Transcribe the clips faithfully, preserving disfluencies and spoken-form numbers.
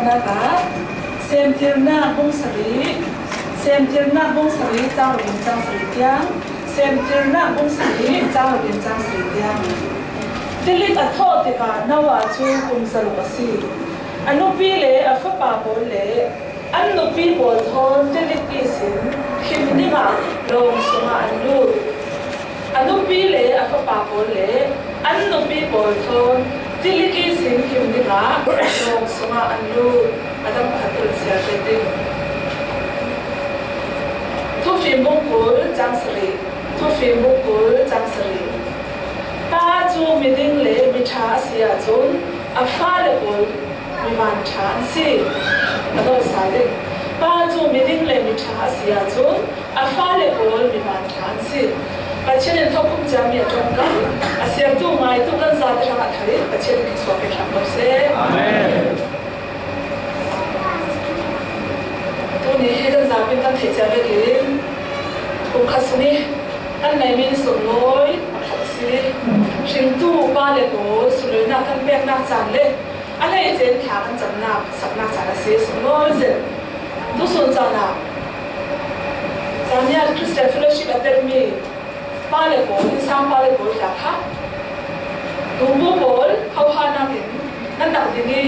Nata, Semtirnak bung sarih, Semtirnak bung sarih, chang ruk in chang sarih tiang, Semtirnak bung sarih, chang ruk in chang sarih tiang. Tilik a thawh tikah Noah cu kum zaruk a si. A nupi le a fapa pawl le an nupi pawl thawn tilik ihsin him dingah lawng sungah an lut. A nupi le a fapa pawl le an nupi pawl thawn tilik ihsin him dingah lawng sungah an lut. A dang pakhat ka run siar te ding. Thufim bung kul chang sarih. Thufim bung kul chang sarih. Pa cu miding le miṭha a si ahcun a fale pawl mi vanṭha an si. A dawtsa ding. Pa cu miding le miṭha a si ahcun a fale pawl mi vanṭha an si. Pathian in thawkum ciami a ṭongkam a siartu ngaitu kan zate hrangah thar in Pathian in thluachuah pe hram ko seh. Amen. Tuni hi kan zapi kan theih cia vekin kum khat sung i kan ngeihmi ni sunglawi pakhat a si. Hringtu pa le pawl sunlawinak kan peknak caan le a hleice in thla kan camnak saknak caan a si. Sunglawi zet tusun caan ah Zania Christian Fellowship a telmi pa le pawl, innsang pa le pawl tla kha nubu pawl hohanak in nan rak ding i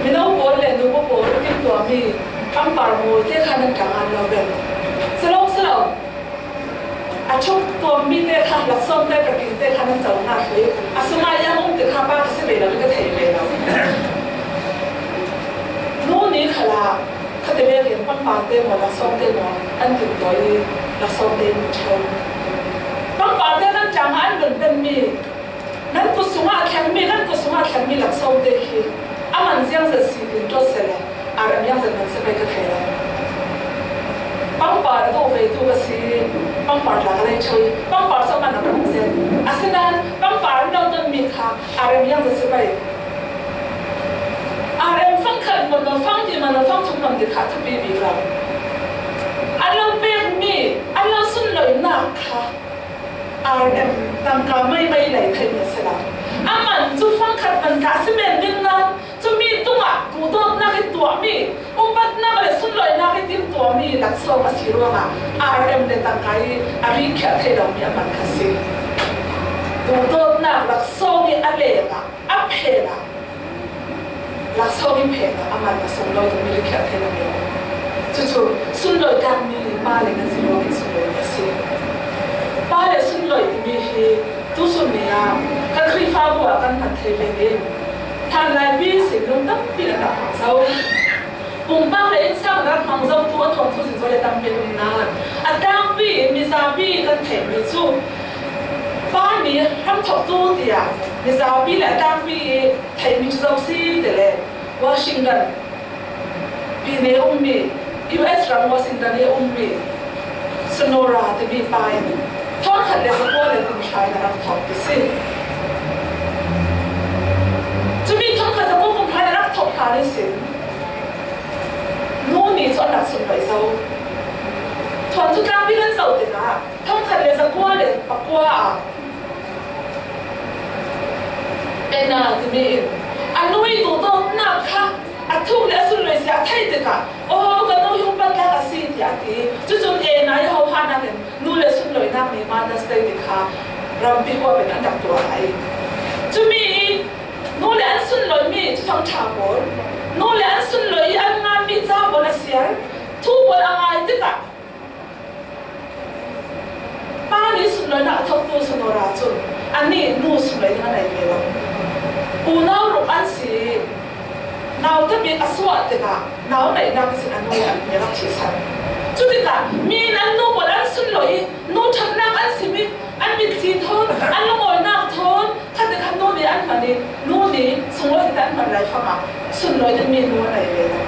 mino pawl le nubu pawl timhtuahmi pangpar mawi te kha nan ṭang an lo bel. Si lo, si lo. A ṭhuk tuammi te kha laksawng te, paking te kha nan co hna thlu i a sungah yang um te kha pa ka si ve lo i ka thei ve lo. Nu ni khalah khati vekin pangpar te maw, laksawng te maw an timhtuah i laksawng te in ṭheu. Pangpar te kan ṭang ah an vun penmi, nan kut sungah a thlengmi, nan kut sungah a thlengmi laksawng te khi a man ziangzat si tin ṭawt seh le, a rem ziangzat man si pei ka thei lo. Pangpar a duh veitu ka si, pangpar tla ka lei ṭheu i pangpar cu a man a kong zen. Asinain pangpar an lo tonmi kha a rem ziangzat si pei. Aa, rem fangkhat man lo, fangti man lo, fangthum man ti kha thupi bik lo. An lo pekmi, an lo sunloinak kha aa, rem tangka maimai lei theihmi a si lo. A man cu fangkhat man kha a si men ding nain, cumi tungah duhdawtnak i tuahmi, upatnak le sunloinak i timhtuahmi laksawng a si ruangah aa, rem le tangka i a rikhiah thei lomi a man kha si. Duhdawtnak laksawng i a lengah a phen ah, laksawng i phen ah a man a sunglawi timi rikhiah thei lo mi. Cucu sunlawi tlakmi pa le nan si ruangah sunlawi a si. Pa le sunlawi timi hi tusun ni ah kan Khrihfabu ah kan hman thei ve in, hlanlai pi sin lung tampi an rak hmang zo. Pumpak le innsang rak hmang zotu a thawngthu zingzal le tampi an um nain, a tlangpi in mizapi kan theihmi cu pa ni hramthawktu tiah mizapi le a tlangpi i theihmi cu zo si ti le Washington pi ni a ummi, U S ram Washington i a ummi Sonora timi pa in thawnkhat le zakua le kum hra in a rak thawk ti si. Cumi thawnkhat zakua kum hra in a rak thawk hlan ihsin nu ni cu an rak sunlawi zo. Thawngthu tlangpi kan zoh tikah thawnkhat le zakua le pakua ah Anna timi in a nu i duhdawtnak kha a thuk le a sunlawi si a theih tikah, "Aw, ka nu hi upat tlak a si," tiah a ti. Cucun Anna i hohanak in nu le sunlawinak ni Mother's Day ti kha rampi huap in an rak tuah lai. Cumi i nu le an sunlawimi cufang ṭha pawl, nu le an sunlawi i an nganmi ca pawl a siar, thu pawl a ngai tikah, pa ni sunlawinak a thawktu Sonora cun anih nu sunlawi ding a nei ve lo. Unau ruk an si i, nau tabik a suah tikah nau neihnak ihsin a nu an rak thihsan. Cutikah mi in an nu pawl an sunlawi i, nu ṭhatnak an sim i, an mitthli thawn, an lungawinak thawn, khatikhat nu ni an hman i, nu ni sunglawi zate an hman laifang ah sunlawi dingmi nu a nei ve lo.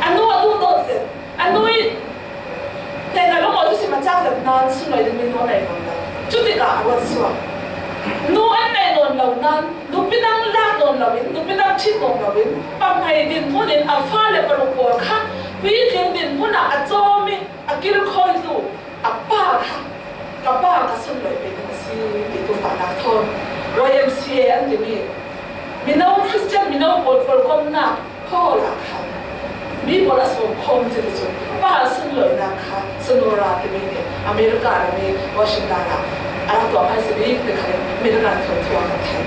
A nu a duhdawt zet. A nu i hnenah lungawi cu sim a cak zet nain sunlawi dingmi nu a nei nawn lo. Cutikah a ruat suak. Nu an nei nawn lo nain nupi dang lak nawn loin, nupi dang ṭhit nawn loin, pahmei dinhmun in a fale paruk pawl kha puitling dinhmun ah a cawm i a kilkhawitu a pa kha, "Ka pa ka sunlawi ve ding a si," ti tu pahnak thawn Y M C A an timi Mino Christian, mino pawl pawlkomna hall ah khan mi pawl a sawm khawm ti cun pa sunloihnak kha Sonora timi nih America rami Washington ah a rak tuah hmasa bik te khan America thawng thuak kan thei.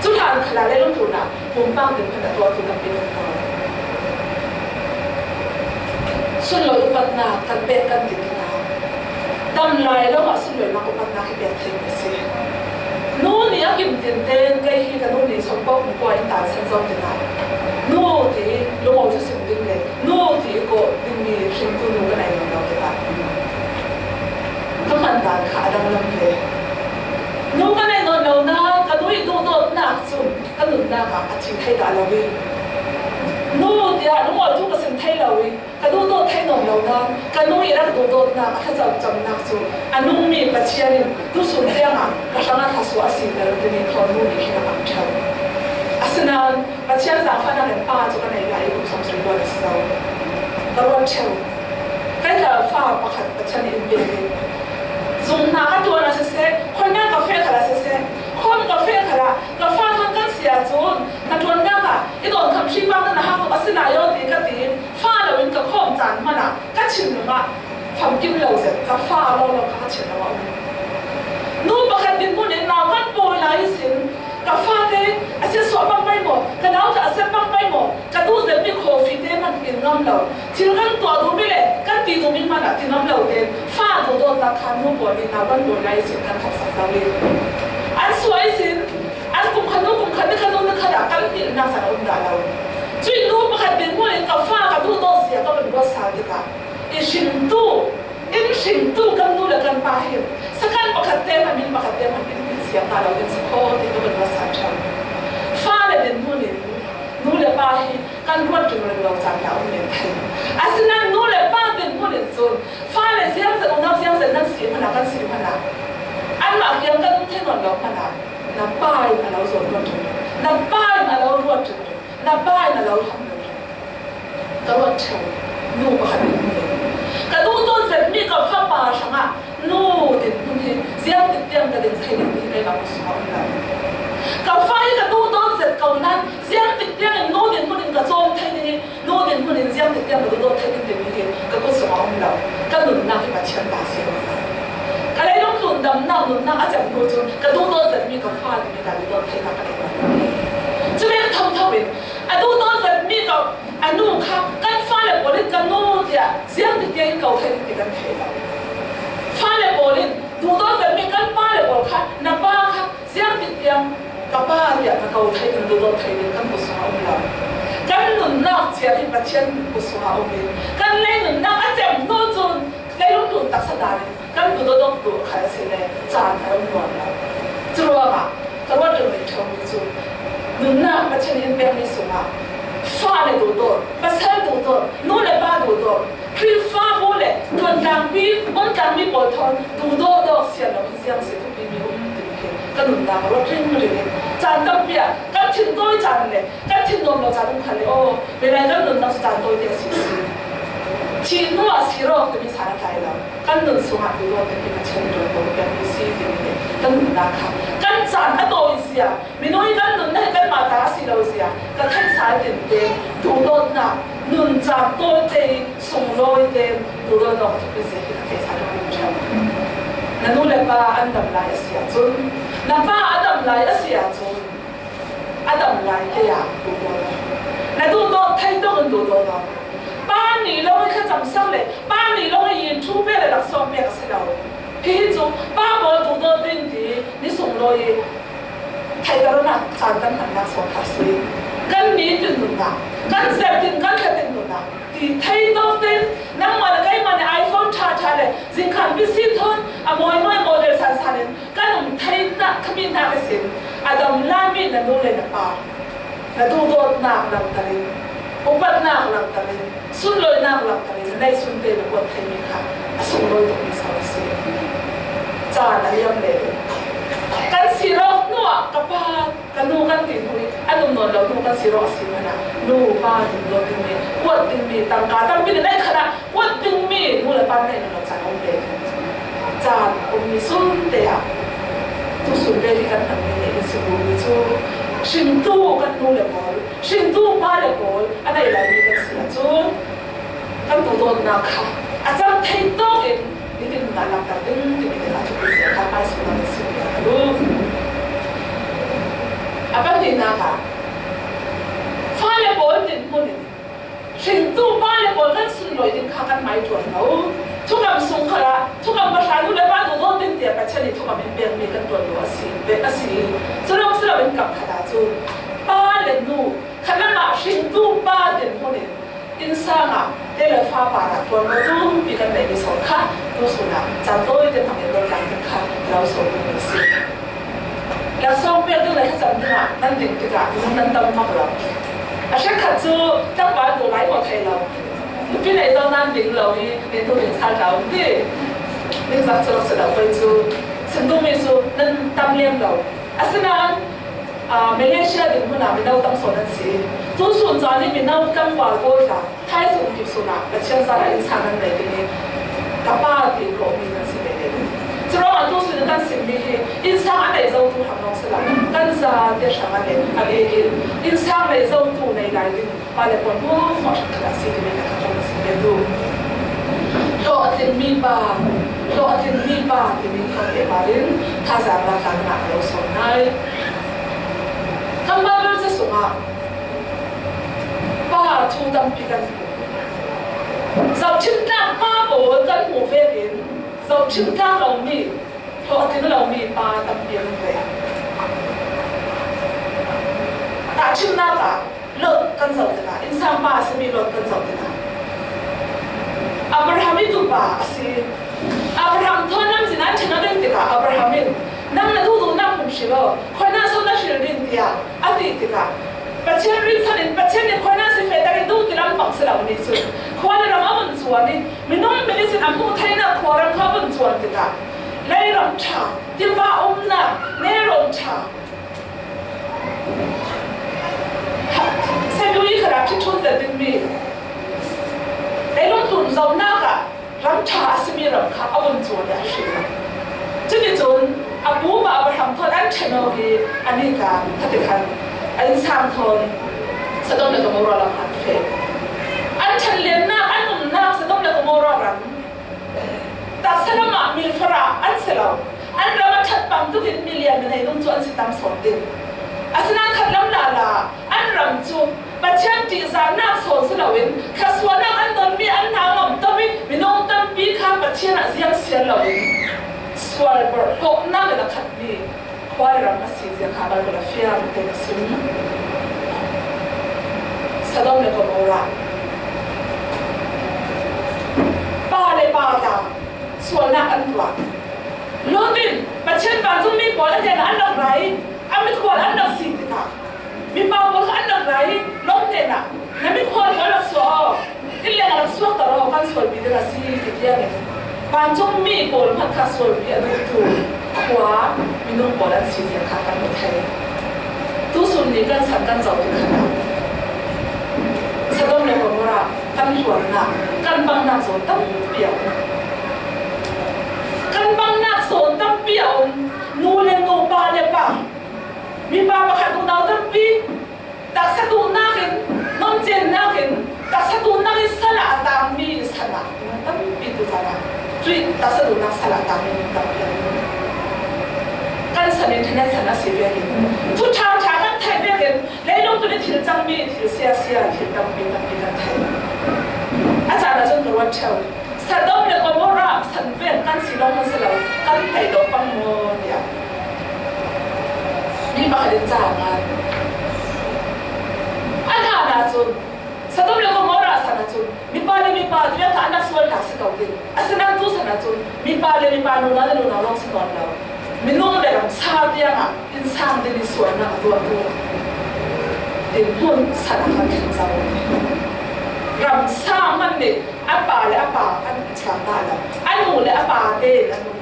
Cu hlan khalah leilung tlunah pumpak ding hmanh a tuahtu tampi kan hmuh. Sunloih upatnak kan pek kan ti tikah dam lai lo ah sunloihnak upatnak hi pek thei mi a si. Nu nih a kim tinten kei hi ka nu nih sawm paoh pumkua in tansan zo tikah nu ti lungawi thusim ding le nu ti kawh dingmi hringtu nu ka nei lo tikah ka hman dan kha a danglam ve. Nu ka nei nawn lo nain ka nu ih duhdawtnak cun ka nunnak ah a thi thei dah lo i nu tiah lungawi thu ka sim thei lo i ka duhdawt thei nawn lo nain ka nu ih rak duhdawtnak a thlacamcamnak cu a nungmi Pathian in tusun tiangah ka hrangah thlasuah a si ter timi thawn nu nih khi ka pang ṭheu. Asinain Pathian zaangfahnak in pa cu ka nei lai i kum sawmsarih luan a si zo. Ka ruat ṭheu. Kei hla fa pakhat Pathian nih in pek in zumhnak a ṭuan ah siseh, khuanak ka feh khal ah siseh, khawm ka feh khal ah ka fa thawn kan si ahcun hnaṭuannak ah i dawn kham hri bak na hak tuk a si lai aw ti ka ti. Fa loin ka khawm caan hmanh ah ka thinlung ah famkim lo zet ka fa a lawlaw kha ka thinlung a um. Nu pakhat dinhmun in nau kan pawi lai ihsin ka fate a siatsuah bang pei maw, ka nau tla a siat bang pei maw, ka duh zetmi coffee te hmanh in ngam lo. Thil kan tuah duhmi le kan ti duhmi hmanh ah ti ngam lo tein fa duhdawtnak kha nu pawl nih nau kan pawi lai ihsin kan khamhsak zo i an suah ihsin an kum khat nu kum khat ni khat nu ni khat ah kan hngilhnak caan a um dah lo. Cuih nu pakhat dinhmun in ka fa ka duhdawt zia ka van ruat sal tikah i hringtu, in hringtu kan nu le kan pa hi sakan pakhat te hmanh, min pakhat te hmanh in hmang siang ta lo ding si kho ti ka van ruat sal ṭheu. Fa le dinhmun in nu le pa hi kan ruat ringring lo caan dah um men thei. Asinain nu le pa dinhmun in cun fa le ziangzat unau ziangzat nan si hmanh ah kan si hmanh ah anmah kiang kan um thei nawn lo hmanh ah na pa in a lo zawn ruat ringring, na pa in a lo ruat ringring, na pa in a lo hlam ringring. Ka ruat ṭheu nu pakhat dinhmun in ka duhdawt zetmi ka fapa hrangah nu dinhmun hi ziangtik tiang ka din thei ding hi keimah kut sungah um lo. Ka fa hi ka duhdawt zet ko nain ziangtik tiangin nu dinhmun in ka cawm thei ding hi, nu dinhmun in ziangtik tiang ka duhdawt thei ding timi hi ka kut sungah um lo. Ka nunnak hi Pathian ta si lo. Ka leilung tlun damnak nunnak a cem hnu cun ka duhdawt zetmi ka fa timi ka duhdawt theinak ka nei lo. Cu vek thotho in a duhdawt zetmi ka a nu kha kan fale pawl in ka nu tiah ziangtik tiang in ko thei ding ti kan thei lo. Fale pawl in duhdawt zetmi kan pa le pawl kha na pa kha ziangtik tiang ka pa tiah ka ko thei ding, duhdawt thei ding kan kut sungah um lo. Kan nunnak cia hi Pathian kut sungah um in kan lei nunnak a cem hnu cun leilung tlun taksa dan in kan duhdawt dawk duh kha a si le caan a um nuam lo. Curuangah ka ruat ringring ṭheumi cu nunnak Pathian in pekmi sungah fale duhdawt, pasal duhdawt, nu le pa duhdawt, Khrihfabu le ṭuantlangpi, umtlangmi pawl thawn duhdawt dawk sian lo in ziang si thupi mi um timi hi ka nunnak a ruat ringring in caan tampi ah kan thin tawi caan le kan thin nuam lo caan um khan le aw, milai kan nunnak cu caan tawite a si si. Thih hnuah sir awk timi san a tlai lo. Kan nun sungah duhdawt timi Pathian in rawl pekmi si timi hi kan nunnak kha kan caan a tawi zia, minung i kan nunnak hi kanmah ta a si lo zia ka theihsa tinte duhdawtnak nun caan tawite sunglawi tein duhdawt awk a thupi zia hi ka theihsa ṭheu. Na nu le pa an dam lai a si ahcun, na pa a dam lai a si ahcun, a dam lai kei ah duhdawt aw. Na duhdawt thei dongin duhdawt aw. Pa nih lawng i thlacamsak le pa nih lawng i yin ṭhu pek le laksawng pek a si lo. Hihi cu pa pawl duhdawt ding ti ni sunglawi i theihter awknak caan kan hmannak sawng kha a si. Kan nitin nunnak, kan zertin kan thlatin nunnak, ti thei dawk tein nangmah le keimah nih iPhone ṭha ṭha le zingkhan pisi thawn a mawi mawi model san san in kan um thei hna, khami hna ka sin. A dam laimi na nu le na pa, na duhdawtnak langhter in, upatnak langhter in, sunlawinak langhter in na neihsun te na kuat theimi kha a sunglawi tukmi so a si. Caan a liam le kan sir awk hnuah ka pa, ka nu kan ti hnu i a nung nawn lo hnu kan sir awk a si hmanh ah nu pa duhdawt dingmi, kuat dingmi tangka tampi na neih khan ah kuat dingmi nu le pa neih lo caan a um ve. Caan a ummi sunte ah tusun vel i kan hmanmi nih in si duhmi cu Hringtu kan nu le pawl, hringtu pa le pawl a nei lai mi kan si ahcun kan duhdawtnak kha a cam thei tawkin nitin hna langhter ding timi te kha thupi zia kha hmaisawmnak in sim piak ka duh. A pahnihnak ah fale pawl dinhmun in hringtu pa le pawl kan sunlawi ding kha kan hmai ṭuan lo. Thukam sung khalah thukam pahra nu le pa duhdawt ding tiah Pathian nih thukam in pekmi kan ṭuan lo a si, a si i, cu lawng si loin kam khat ahcun pa le nu khat lam ah hringtu pa dinhmun in innsang ah te le fa par ah ṭuan lo tumpi kan neihmi sawn kha tusun ah caan tawite hmangin lo tlang ding kha lo sawm ding a si. Laksawng pek ding le thlacam dingah nan ding tikah minung nan tam mak lo. A hrekkhat cu tlangval tu lai maw thei lo. Nupi nei zo nan ding lo i, nih tu ding sal ta um ti. Ningzak cu rak si lo pei cu, sin dumi cu nan tam lem lo. Asinain, aa, Malaysia dinhmun ah mino tam sawn an si. Tusun caan i mino tlangval pawl tla Thai zung kip sun ah Pathian zan ah innsang nan nei ding i, ka pa ti ko mi nan si ve ve ding. Curuangah tusun kan simmi hi innsang a nei zotu hrang lawng si lo, kan zate hrang a nei, a bik in innsang nei zotu nei lai ding pa le pawl hmuahhmuah hrang khat a si timi kha kan sim ve tu. Hlawh a tlingmi pa, hlawh a tlingmi pa timi thawh pehpar in thazaang lak tla dingah ka lo sawm nai. Kan Baibal ca sungah pa thu tampi kan hmu. Zohṭhim tlak pa pawl kan hmuh vekin zohṭhim tlak lomi, hlawh a tling lomi pa tampi an um ve. Tahṭhimnak ah Lot kan zoh tikah, innsang pa a simi Lot kan zoh tikah, Abraham i tupa a si. Abraham thawn lamzin an ṭhen aw ding tikah, Abraham in, "Nang na duhduhnak hmun hrilh aw, khuaina so na hrilh ding?" tiah a ti tikah, Pathian rinsan in Pathian nih khuaina si feh tak i duh ti lampang si lo ni cun, khua le ram a vun zuan i, minung milicin a hmuh theinak khuaram kha a vun zuan tikah, leiram ṭha, tiva umnak, Neron ṭha, February khalah ṭhiṭhun zet dingmi leilung tlun zohnak ah ram ṭha a simi ram kha a vun zuan i a hrilh. Cuticun a pu pa Abraham thawn an ṭhen aw i, anih ka khatikhan a innsang thawn Sodom le Gomorrah lam an feh. An ṭhanliannak, an umnak Sodom le Gomorrah ram taksa lamah milfarah an si lo. An ram a ṭhat bangtuk in milian minei nung cu an si tam sawn ding. Asinain khat lam lala an ram cu Pathian ṭihzahnak sawn si loin thluasuahnak an donmi an hna ngamto i minung tampi kha Pathian ah ziang siar loin sual borhhlawhnak in a khatmi khua le ram a si zia kha Baibal a fiang tein a sim. Sodom le Gomorrah pa le pa tla sualnak an tuah. Lot in Pathian vancungmi pawl a hnenah an rak ra i a mikhual an rak si tikah, mipa pawl kha an rak ra i Lot hnenah, "Na mikhual kha rak suah aw, inn leng a rak suakter aw, kan sualpi ding a si," ti tiangin vancungmi pawl hmanh kha sualpi a duhtu khua minung pawl an si zia kha kan hmu thei. Tusun ni kan san kan zoh tikhan ah Sodom le Gomorrah kan hruainak, kan bangnak zawn tampi a um. Kan bangnak zawn tampi a um. Nu le nu, pa le pa, mipa pakhat unau tampi taksa duhnak in, nomcennak in, taksa duhnak in sal ah a tangmi san ah tampi tu caan ah cuih taksa duhnak sal ah a tangmi tampi an um. Kan san in ṭhahnem san a si vekin, thu ṭha ṭha kan theih vekin, leilung tu nih thil cangmi thil sia sia thil tampi tampi kan theih. A caan ahcun ka ruat ṭheu. Sodom le Gomorrah san vek kan si lawng hmanh si lo, kan theih lo pang maw tiah mi pakhat in ca a ngan. A hlan ahcun Sodom le Gomorrah san ahcun mipa le mipa tiang kha an rak sual hna si ko ding. Asinain tu san ahcun mipa le mipa, nunau le nunau lawng si tawn lo. Minung le ramsa tiangah innsang ding i sualnak a tuahtu dinhmun san ah kan thleng zo. Ramsa hmanh nih a pa le a pa an thleng hna lo. A nu le a pa tein an um.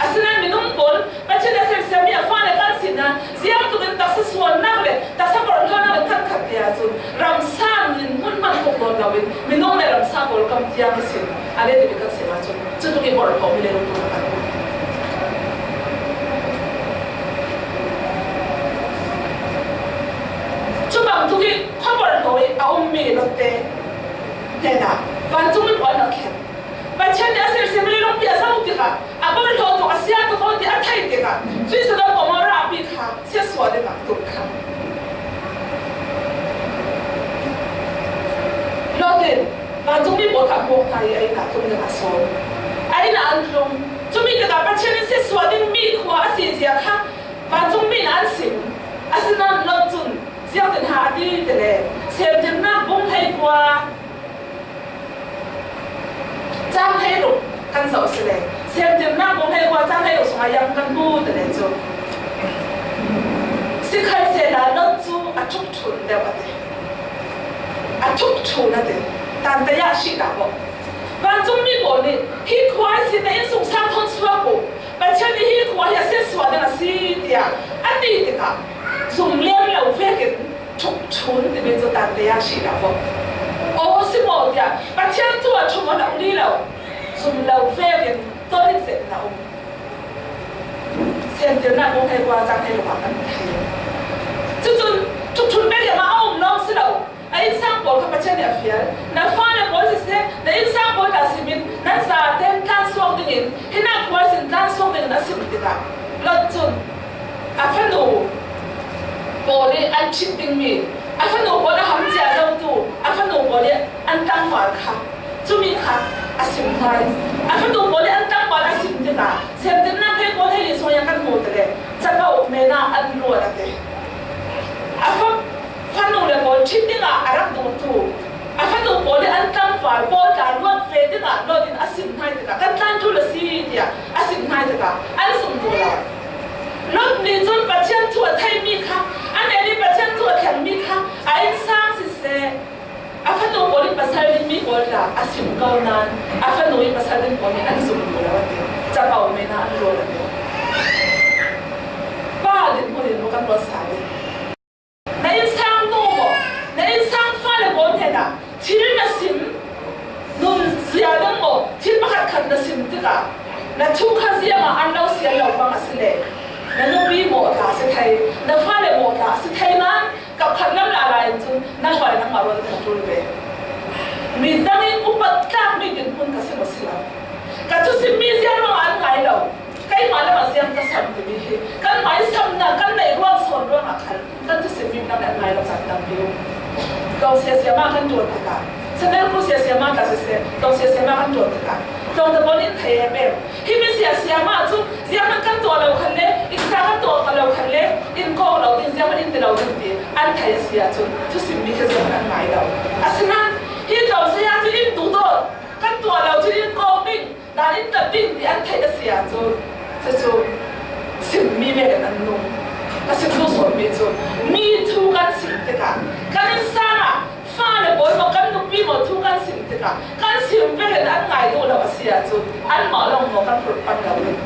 Asinain minung pawl Pathian a sersiammi a fale kan si nain ziangtukin taksa sualnak le taksa borhhlawhnak in kan khat te ahcun ramsa dinhmun hmanh tuk nawn loin minung le ramsa pawl kam tiang ihsin a leh timi kan si ahcun cutuk i borhhlawhmi le lungput kan um. Hi khuabawlhlo i a ummi Lotte hnenah vancungmi pawl an khen. Pathian nih a sersiam leilungpi a zoh tikah a bawlhlo tuk, a sia tuk ko ti a theih tikah cuih Sodom Gomorrah pi kha siatsuah dingah tung thlang. Lot in vancungmi pawl kha a hmuak hna i a inn ah tlung dingah a sawm. A inn ah an tlung. Cumi tikah Pathian in siatsuah dingmi khua a si zia kha vancungmi in an sim. Asinain Lot cun, "Ziangtin ha?" a ti ti le, "Semtirnak bung hleikua cang hleiruk kan zoh si le, Semtirnak bung hleikua cang hleiruk sungah iang kan hmu," ti le cu. Sikhalsehla Lot cu a ṭhukṭhun deuh a ti. A ṭhukṭhun a ti. Tante ah si dah bawh. Vancungmi pawl nih, "Hi khua ihsin na innsungsang thawn suak u. Pathian nih hi khua hi a siatsuah ding a si," tiah a ti tikah zum liam lo vekin ṭhukṭhun timi cu tante ah si dah bawh. Aw, si maw tiah Pathian thu a ṭhum a lo li lo. Zum lo vekin tawrit zetin a um. Semtirnak bung hleikua cang hleiruk ah kan thei. Cucun ṭhukṭhun vekin mah a um lawng si lo. A innsang pawl kha Pathian nih a fial. "Na fale pawl siseh, na innsang pawl tla simin nan zaten tlansuak dingin, hinah khua ihsin tlansuak dingin," a sim tikah Lot cun a fanu pawl i an ṭhit dingmi, a fanu pawl a hamcia zotu, a fanu pawl i an tlangval kha, cumi kha a sim hna i a fanu pawl i an tlangval a sim tikah Semtirnak hleikua hleili sungah kan hmuh ti le capo men ah an luat a ti. A fa fanu le pawl ṭhit dingah a rak duhtu, a fanu pawl i an tlangval pawl tla luat ve dingah Lot in a sim hna tikah kan tlan ṭul a si tiah a sim hna tikah an zum duh lo. Lot nih cun Pathian thu a theihmi kha, a men i Pathian thu a thlengmi kha a innsang siseh, a fanu pawl i pasal dinmi pawl tla a sim ko nain a fanu i pasal din pawl nih an zum duh lo a ti. Capo men ah an luat a ti. Pa dinhmun in kan ruat sa ding. Na innsang nu maw, na innsang fale pawl hnenah thil na sim, nunzia ding maw, thil pakhatkhat na sim tikah na thu kha ziangah an lo sial lo bang a si le, na nupi mawh tla a si thei, na fale mawh tla a si thei nain kapkhat lam lala in cun nangmah le nangmah ruat kan ṭul ve. Midang in upat tlakmi dinhmun ka si maw si lo? Ka thusimmi ziang ruangah an ngai lo. Keimah lamah ziang ka sam timi hi kan hmaisamnak kan neih ruang sawn ruangah khan kan thusimmi midang nih an ngai lo caan tampi um. Dong siasia mah kan ṭuan tikah, Sunday school siasia mah tla siseh, dong siasia mah kan ṭuan tikah dongte pawl in thei em em. Himi siasia mah cu zianghman kan tuah lo khan le, innsa kan tuah lo khan le, in kawk lo ding, zianghman in ti lo ding ti an thei a si ahcun thusimmi kha zianghman an ngai lo. Asinain hi dong saya cu in duhdawt kan tuah lo cun in kawk ding, dan in tat ding ti an theih a si ahcun, cucu simmi vekin an nung. Ka sim duh sawnmi cu mi thu kan sim tikah kan innsang ah fale pawl maw, kan nupi maw thu kan sim tikah kan sim vekin an ngai duh lo a si ahcun anmah lawng maw kan phurh pan lo ding.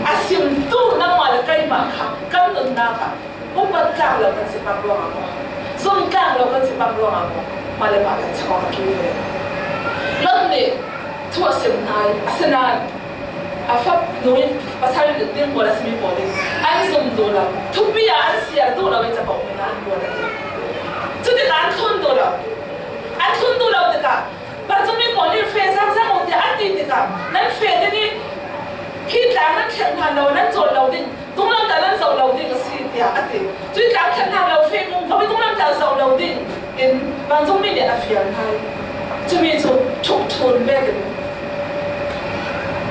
A simtu nangmah le keimah kha kan nunnak ah upat tlak lo kan si bak ruangah maw, zum tlak lo kan si bak ruangah maw, mah le mah kan chakawk a ṭul ve. Lot nih thu a sim hna i, asinain a fanu i pasal ding pawl a simi pawl in an zum duh lo, thupi ah an siar duh lo i capo men ah an ruat a ti. Cutikah an thlun duh lo. An thlun duh lo tikah, vancungmi pawl nih, "Feh zangzang u," tiah an ti tikah, "Nan feh ding i, hi tlang nan thleng hna lo, nan cawl lo ding, dunglam tla nan zoh lo ding a si," tiah a ti. Cuih tlang thleng hna lo, feh vung vo i dunglam tla zoh lo ding in vancungmi nih a fial hna i, cumi cu ṭhukṭhun vekin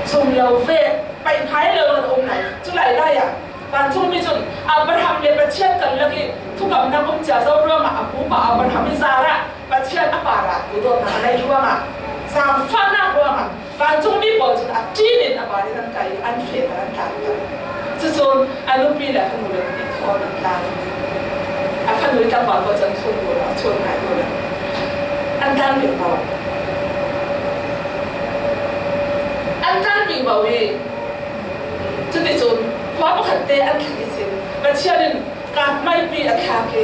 zum lo ve, paih hmai lo kan um lai. Cu lailai ah vancungmi cun Abraham le Pathian kal lak i thukamnak um cia zo ruangah a pupa Abraham i zarah Pathian a parah duhdawtnak a nei ruangah, zaangfahnak ruangah vancungmi pawl cun a ṭin in a par in an kai i an feh bal an tlan bal. Cucun a nupi le a fanu le nupi thawn an tlan. A fanu i tlangval pawl cu an chuan ko lo, a chuan ngai ko lo. An tlan vivo. An tlan vivo i cuticun khua pakhat te an thleng i chin. Pathian in ka hmaipi a thlak i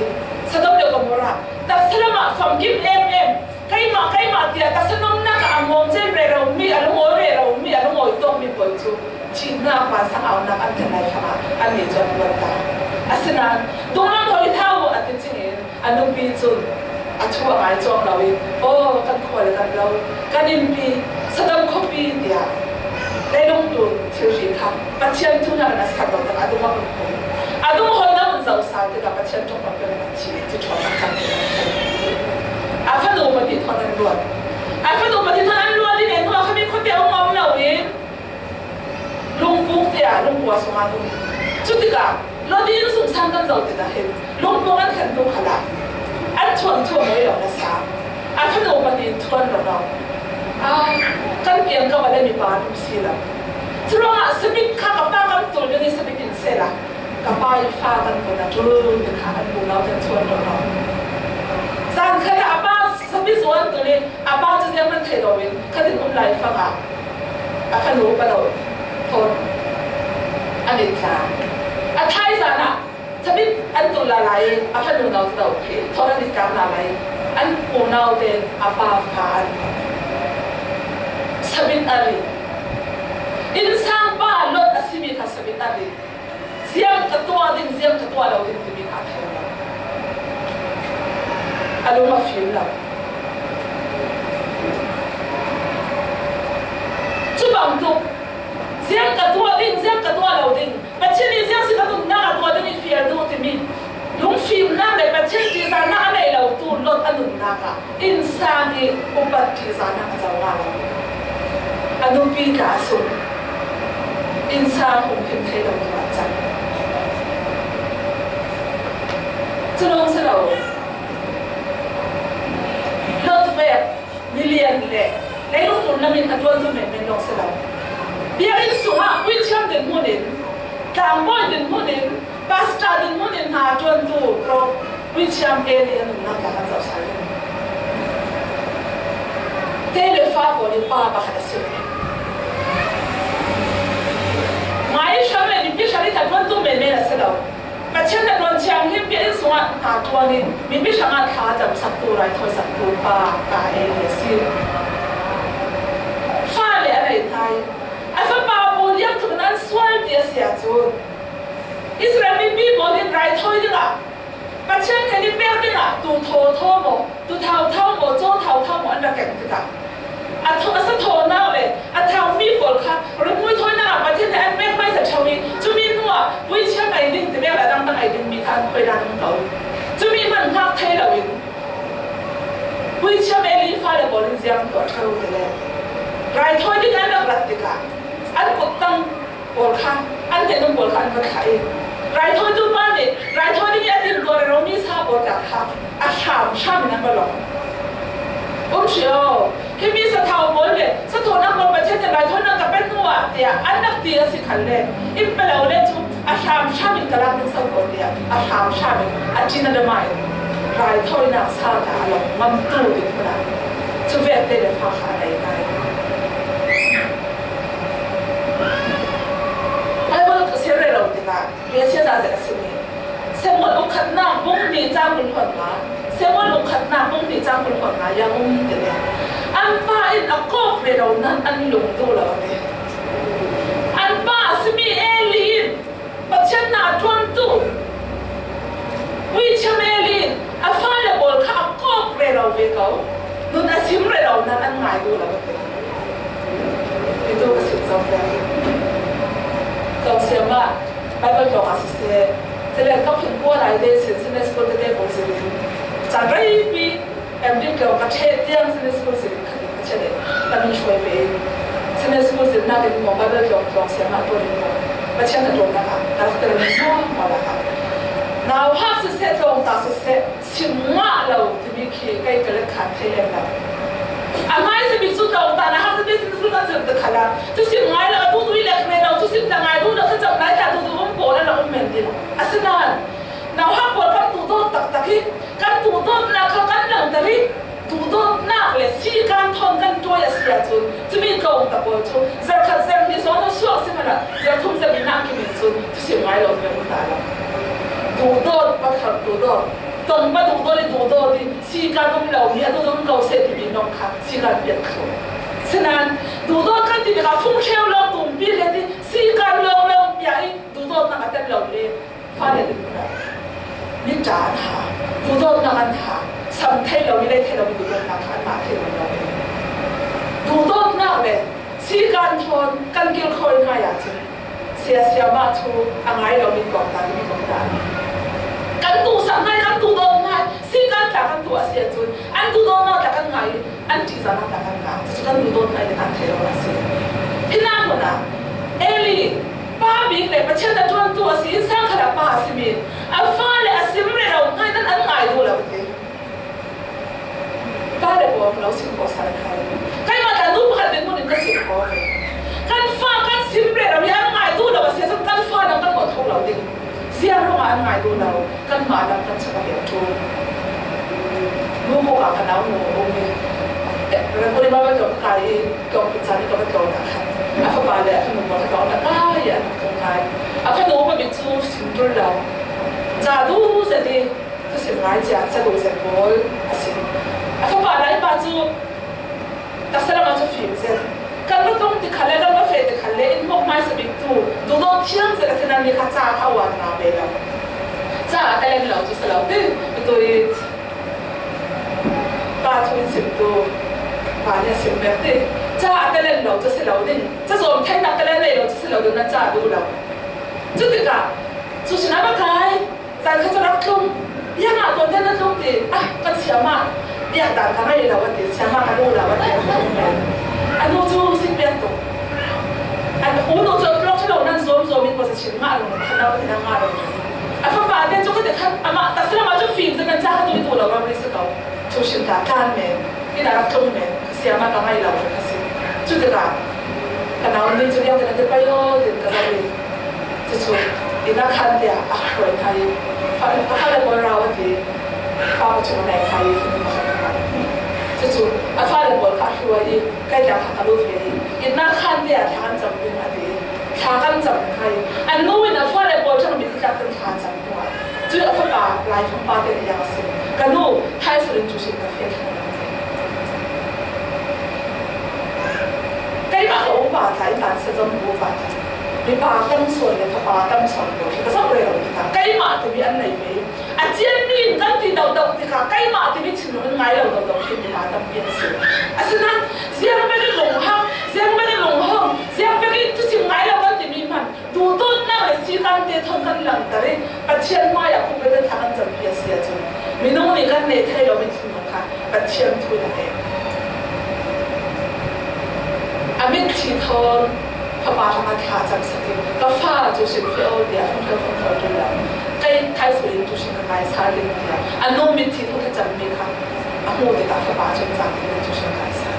Sodom le Gomorrah taksa lamah famkim em em, keimah, keimah tiah taksa nomnak ah a muang cem rero mi, a lungawi rero mi, a lungawi tawk mi pawl cu thihnak, vansang aunak an than lai fangah annih cu an luat ta. Asinain, "Dunglam hoi hlah u," a ti cingin A nupi cun a thu a ngai cawk lo in, "Aw, kan khua le kan lo, kan innpi, Sodom khuapi," tiah leilung tlun thilri kha Pathian thu hna in a ser lo tak a dung a hun hmu. A dung hawi lo in zoh sal tikah Pathian ṭawngkam pek in a thi, ti ṭhawnnak cang te kan thei. A fanu pahnih thawn an luat. A fanu pahnih thawn an luat in, hnu ah kha mi khuate a um lo in, lungpuk te ah lungpuk sungah an um. Cutikah Lot inn zung sang kan zoh tikah hin lungpuk an thlentu khalah an thuang thuang mawi lo nasa. A fanu pahnih in thuan lo lo. "Ah, kan piang ka va le mipa an um si lo. Curuangah sabit kha ka pa kan tul ding i sabit in sehla ka pa i fa kan kun a tul ding kha kan bu lo," kan thuan lo lo. Zan khat ah a pa sabit zong an tul i a pa cu ziang man thei lo in khat in um lai fangah a fanu upa lo thawn an i tla. A thaizan ah sabit an tul lala i a fanu no cu lo khi thawn an i tlak lala i an unau tein a pa fa an. Sabit a ri. Innsang pa Lot a simi kha sabit a ri. Ziang ka tuah ding, ziang ka tuah lo ding timi kha a thei lo. A lung a fim lo. Cu bantuk, ziang ka tuah ding, ziang ka tuah lo ding, Pathian nih ziang si ka nunnak a tuah ding i fial duh timi lungfimnak le Pathian ṭihzahnak a nei lo tu Lot a nunnak ah innsang i upat ṭihzahnak a co ngah lo. A nupi tla sung innsang humhim thei lo tu ah cang. Cu lawng si lo. Lot vek milian le leilung tlun lam in a ṭuantu menmen lawng si lo. Biakinn sungah puithiam dinhmun in, tlangbawi dinhmun in, pastor dinhmun in hna a ṭuantu pro puithiam Eli a nunnak tla kan zoh sal ding. Te le fa pawl i pa pakhat a si. Ngai hrang le mipi hrang i hna ṭuantu menmen a si lo. Pathian hnaṭuan thianghlim biakinn sungah hna ṭuan in mipi hrangah thla a camsaktu, raithawisaktu pa ka Eli a si. Fale a nei hna i a fapa pawl liamtuk in an sual ti a si ahcun Israel mipi pawl in raithawi dingah, Pathian hnen i pek dingah tu thawthaw maw, tu thauthau maw, caw thauthau maw an rak keng tikah, a thaw, a sa thawnak le a thaumi pawl kha ringmui thawinak ah Pathian he an pek hmaisa ṭheo i, cumi hnuah puithiam ei ding ti vek le a dangdang ei dingmi kha an khoidan an ko. Cumi hman hngak thei loin puithiam Eli fale pawl in ziang an tuah ṭheo ti le raithawi ding an rak rat tikah an kuttang pawl kha, an hnen um pawl kha an va thlah i, raithawitu pa nih raithawi ding i a timtuah reromi sa pawl tla kha a hramhram in an va lawm. Um hri aw, himi sathau pawl le sathawnak pawl Pathian nih raithawinak ka pe hnu ah tiah an rak ti a si khalle, in pe lo le cu a hramhram in ka lak ding so ko tiah a hramhram in a ṭin a dam ah in raithawinak sa tla a lawm ngamtu ding hmun ah cu vekte le fa kha a lei ngai. Baibal ka siar rero tikah, Biasia zazet a simi Samuel ukhatnak bung hnih cang kul hluan nga, Samuel ukhatnak bung hnih cang kul hluan nga yang um ti le, an pa in a kawk rero nan an lung duh lo a ti. An pa a simi Eli in Pathian hna a ṭuantu puithiam Eli in a fale pawl kha a kawk rero ve ko, nun a sim rero nan an ngai duh lo a ti. Hi tu ka sim zo ve. Tlawng siam ah Baibal tlawng ah siseh, cele ka phun kua lai te sin Sunday school tete pawl zir in caan reipi M.Div tlawng ka ṭheh tiang Sunday school zir in khat in ka ṭheh le ka min hruai ve in Sunday school zirnak in maw Baibal tlawng tlawng siam ah tuan in maw Pathian ka tlawng lakah ka rak tel in maw maw lakah nauhak siseh tlawng ta siseh sim ngah lo timi khi kei ka let khan thei lem lo. A hmaisa bik cu tlawng ta na hak tete Sunday school kan zir tikah khalah cu sim ngai lo a duhduh i lek ve lo, cu sim ta ngai duh lo, thlacam lai ta duhduh um pawl an rak um men ding. Asinain nauhak pawl kan duhdawt taktak i kan duhdawtnak kha kan langhter i duhdawtnak le sikan thawn kan ṭuai a si ahcun cumi tlawng ta pawl cu zarh khat zarh hnih zong a suak si hmanh ah zarh thum zarh nih nak kim in cun thusim ngai lo vialte um ta lo. Duhdawt pakhat duhdawt, tongpa duhdawt i duhdawt i sikan um lo mi a duhdawt um ko seh timi lawng kha sikan piak thluh. Sinain duhdawt kan ti tikah fung hreu lawng tumpi hlet i sikan lawng lawng piak i duhdawtnak a tel lo le fale ding hna. Mi ṭha an ha. Duh Duhdawtna kan ha, sam thei lo i, lei thei lo i duhdawtna kha anmah thei lo lo. Duhdawtna le sikan thawn kan kilkhawi hnai ah cun sia, siamah thu a ngai lo mi kawk ta, mi kawk ta. Kan duhsak hnai, kan duhdawt hnai, sikan tla kan duh a si ahcun an duhdawtna tla kan ngai i, an ṭihzahnak tla kan ngah. Cucu kan duhdawt hnai le kan thei lo a si. Hi hna hmun ah Eli pa bik le Pathian a ṭuantu a si, innsang khat ah pa a si mi, a fale a sim rero hnai nan an ngai duh lo a ti. Fale pawl lo sim ko sal khai. Keimah tla nu pakhat dinhmun in ka sim ko ve. Kan fa kan sim rero i an ngai duh lo a si ahcun kan fa lam kan mawh thawk lo ding. Ziang ruangah an ngai duh lo, kanmah lam kan chak a viang ṭul. Nu kawk ah ka nau nu a um i, Rangoon i Bible tlawm ka kai i, tlawmput caan i ka va tlawn ah khan a fapa le a fanu pawl kha tlawng a kai i an rak tung ngai. A fanu upa bik cu sim ṭul lo, ca duh zet i, thusim ngai cia, ca duh zet pawl a si. A fapa Laipa cu taksa lam ah cu fim zet. Kan va tong ti khalle, kan va feh ti khalle, in hmuak hmaisa bik tu, duhdawt thiam zet a si, nannih kha ca kha uar hna ve lo. Ca a talen lo cu si lo ti, i tu i pa thu in sim tu, pa nih a sim vek ti. Ca a talen lo cu si lo ding, ca zawm theinak talen nei lo cu si lo ding, nan ca a duh lo. Cu tikah cu sinah va kai. Zan kha cu rak tlung. Biaknak tuan tiang na tlung ti, ah, kan siamah biak dan ka ngei lo a ti, siamah ka duh lo a ti, a tlung men. A nu cu sik piak tuk. A u nu cu a tlawk ṭha lo nan zuam zuam in kua chin ngah rung, khan lo a ti na ngah rung. A fapa te cu ka ti khan, amah taksa lam ah cu fim zet nan ca kha tu i duh lo rori si ko. Cu hrim ta tlan men, inn ah rak tlung men, ka siamah ka ngei lo ka si. Cu tikah ka nau nih cu riang te na te pai aw, tin ka zoh i, cucu inn ah khan tiah a hruai hnga i, fa, ka fale pawl rau a ti, fa ka cung a nai hnga i, fanu pakhat ka hman. Cucu a fale pawl kha a hruai i, kei tla kha ka lut ve i, inn ah khan tiah thla kan cam ding a ti i, thla kan cam hnga i, a nu in a fale pawl ṭhang mi tlak kan thla cam. Cu a fapa Laifang pa te nih a si. Ka nu, thaisual in cu sin ka feh thlang. Keimah ka upa tla, in tan sazam ka upa tla, mipa tam sual le fapa tam sual ko khi ka zoh rero tikah keimah timi an nei ve. A cianmi in kan ti deuhdeuh tikah keimah timi thinlung in ngai lo deuhdeuh khi mipa tampi an si. Asinain ziang bek in lunghang, ziang bek in lunghang, ziang bek in thusim ngai lo kan timi hmanh duhdawtnak le sikan te thawn kan langhter i Pathian hmaiah khuk bia kan thla kan campi a si ahcun minung nih kan neh thei lomi thinlung kha Pathian thu in a neh. A mitthli thawn fapa hrangah thla a camsak in, "Ka fa cu sin feh aw," tiah fangthal fangthal ṭul lo. "Kei thaisual in tuchin ka kai sa ding," tiah a nu mitthli thawn a cammi kha a hmuh tikah fapa cun caan in tuchin kai sa.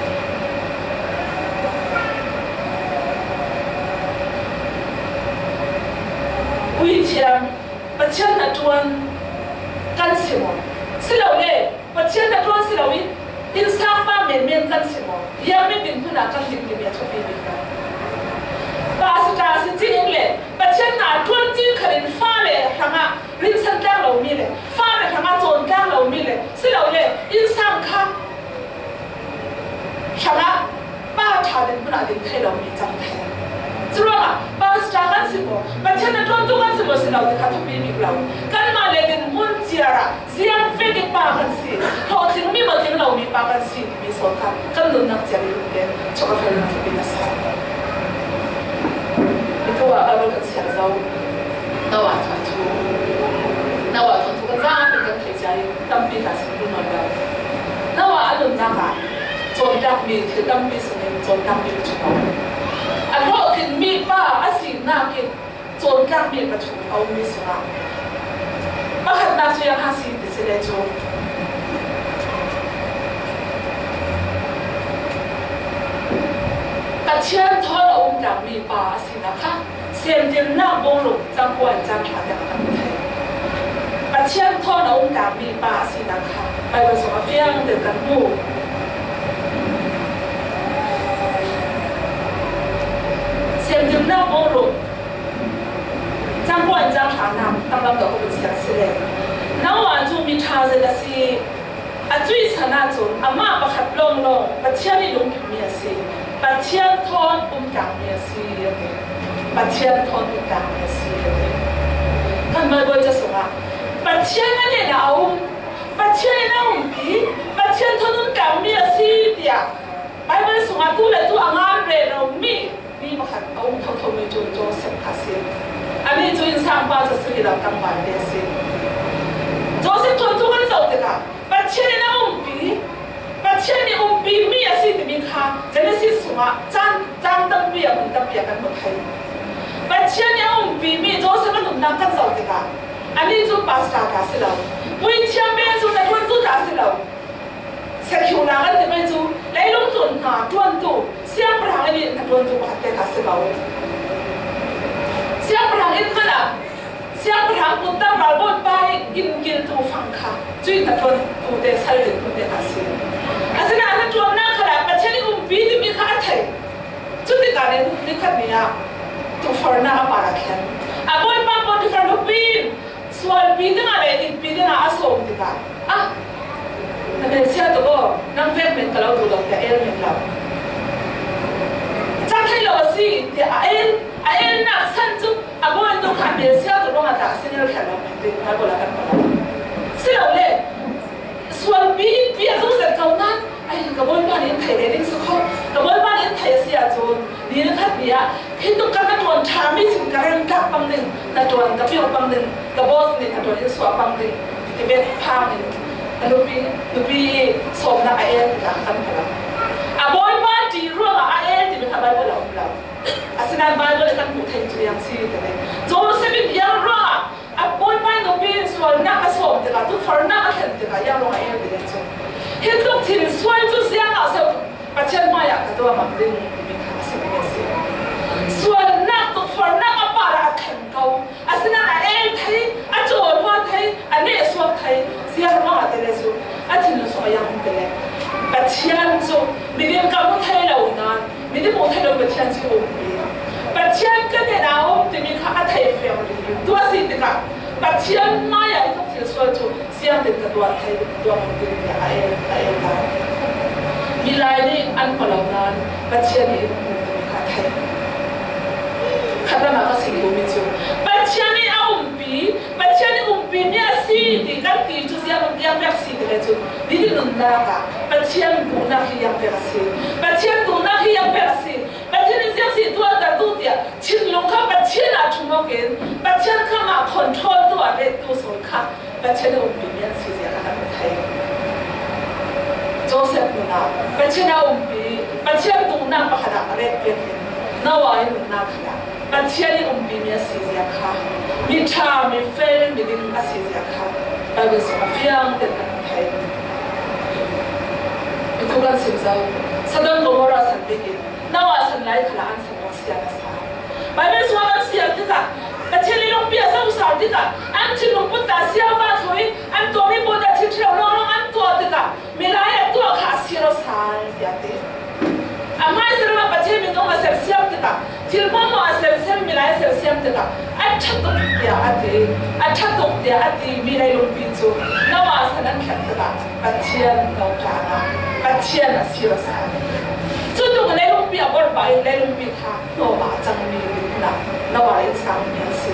Puithiam, Pathian hnaṭuan kan si maw? Silole Pathian hnaṭuan si lo in innsang pa menmen kan si maw? Ziangmi dinhmun ah kan ding timi a thupi bik lo. Pastor a si cing le Pathian hnaṭuan cing khat in fale hrangah rinsan tlak lomi le fale hrangah cawn tlak lomi le silole innsang kha hrangah pa ṭha dinhmun ah ding thei lomi cang thei. Curuangah pastor kan si maw, Pathian hnaṭuantu kan si maw, si lo ti kha thupi bik lo. Kanmah le dinhmun ciar ah ziang vek i pa kan si, hlawhtling mi maw, tling lomi pa kan si timi sawn kha kan nunnak ciar i lungte chawk a fel ding thupi hmasa. Hi tu ah Bible kan siar zo. Noah thawn thu, Noah thawn thu kan zapi kan theih cia i tampi hna sim kul nawn lo. Noah a nunnak ah cawntlakmi thil tampi sungin cawntlakmi pathum a um. A hlawhtlinmi pa a sinak in cawntlakmi pathum a ummi sungah pakhatnak cu ziang a si ti si le cu, Pathian thawn a umtlakmi pa a sinak kha Semtilnak bung ruk cang kua in cang thla tiang a kan thei. Pathian thawn a umtlakmi pa a sinak kha Bible sung a fiang tein kan hmu. Semtilnak bung ruk cang kua in cang thla nak tanglam dawh ka vun siar si le, Noah cu mi ṭha zet a si. A cuih san ahcun amah pakhat lawnglawng Pathian i lungkimmi a si. Pathian thawn umtlakmi a si, a ti. Pathian thawn umtlakmi a si, a ti. Kan Baibal ca sungah Pathian a hnenah a um, Pathian in a umpi, Pathian thawn nuntakmi a si tiah Baibal sungah tu le tu a ngan rero mi mi pakhat a um thotho mi cu Joseph kha a si. Anih cu innsangpa cu a si lo, tlangval te a si. Joseph thawn thu kan zoh tikah Pathian in a umpi, Pathian nih umpi mi a si timi kha Genesis sungah caan, caan tampi ah, hmun tampi ah kan hmu thei. Pathian nih a umpi mi Joseph a nunnak kan zoh tikah anih cu pastor kha a si lo, puithiam peng cu hnaṭuantu kha a si lo. Secular kan timi cu leilung tlun hna ṭuantu, siangpahrang inn hnaṭuantu pakhat te kha a si lo. Siangpahrang inn hmanh ah siangpahrang kuttam ralbawipa inn kiltu fang kha cuih hnaṭuantu te, sal dingtu te kha a si. Asinain a hnaṭuannak khal ah Pathian nih umpi timi kha a thei. Cutikah ni, nikhat ni ah tukforhnak a par a thlen. A bawipa Potifar nupi in sualpi dingah le itpi dingah a sawm tikah, "Ah, na melsia tuk aw, nang vek men ka lo duh lo," tiah a el men lo. "Cang thei lo a si," tiah a el, a elnak san cu a bawitu kha melsia tuk ruangah dah a si, nilkhiat lo men ding, Baibal ah kan hmu lo. Silole, sualpi itpi a duh zet ko nain, "Ai, ka bawipa nih in thei ve ding si kho, ka bawipa nih in thei a si ahcun, ni nikhat ni ah hi tuk ka hnaṭuan ṭha mi sin ka rem tlak pang ding, hnaṭuan ka piak pang ding, ka boss nih hnaṭuan in suah pang ding," ti bek phang in a nupi, nupi sawmnak a el tikah kan hmu lo. A bawipa ṭih ruangah a el timi kha Baibal ah a um lo. Asinain Baibal i kan hmuh theih cu ziang si ti le, Joseph in ziang ruangah a bawipa nupi in sualnak a sawm tikah, tukforhnak a thlen tikah, ziang ruangah a el ti le cu, "Hi tuk thil sual cu ziang ah so Pathian hmaiah ka tuah mang ding," timi kha a si, a si. Sualnak, tukforhnak a par ah a thlen ko. Asinain a el thei, a cawlpa thei, a nehsuak thei, ziang ruangah ti le cu, a thinlung sungah ziang um ti le, Pathian cu miding ka hmu thei lo nain, miding hmu thei lo Pathian cu a umpi. Pathian ka hnenah a um timi kha a thei fiang rih. Tu a si tikah Pathian hmaiah hi tuk thil sual cu ziangtin ka tuah thei, tuah hmang ding tiah a el, a el ta. Milai nih an hmu lo nain Pathian nih in hmu timi kha a thei. Khatlam ah ka sim duhmi cu Pathian nih a umpi, Pathian nih umpi mi a si ti kan ti cu ziang, ziang pek si ti le cu, nitin nunnak ah Pathian duhnak hi ziang pek a si. Pathian duhnak hi ziang pek a si. Pathian in ziang si tuahter duh tiah thinlung kha Pathian ah ṭhum awk in Pathian kha mah control tu ah rettu sawn kha Pathian a umpi mi an si zia kha kan hmu thei. Joseph nun ah Pathian a umpi, Pathian duhnak pakhat ah a ret vekin Noah i nunnak khalah Pathian i umpi mi a si zia kha, mi ṭha, mi fel, mi ding a si zia kha Baibal sung a fiang tein kan hmu thei. Hi tu kan sim zo. Sodom Gomorrah san vekin Noah san lai khalah an san rak siar a sa. Baibal sungah kan siar tikah, Pathian i lungpi a zosal tikah, an thinlung put ah siava thlui, an tuahmi put ah thil ṭhalo lawnglawng an tuah tikah, milai a tuah kha a sir aw sal, tiah a ti. A hmaisa ruangah Pathian minung a sersiam tikah, thil hmuahhmuah a sersiam, milai a sersiam tikah, a ṭha tuk tiah a ti. A ṭha tuk tiah a ti mi leilungpi cu Noah san an thleng tikah, Pathian no ṭaang ah Pathian a sir aw sal. Cutuk leilungpi a bawrhbah i leilungpi kha hnawm ah a cangmi ding hna, Noah le innsangmi an si.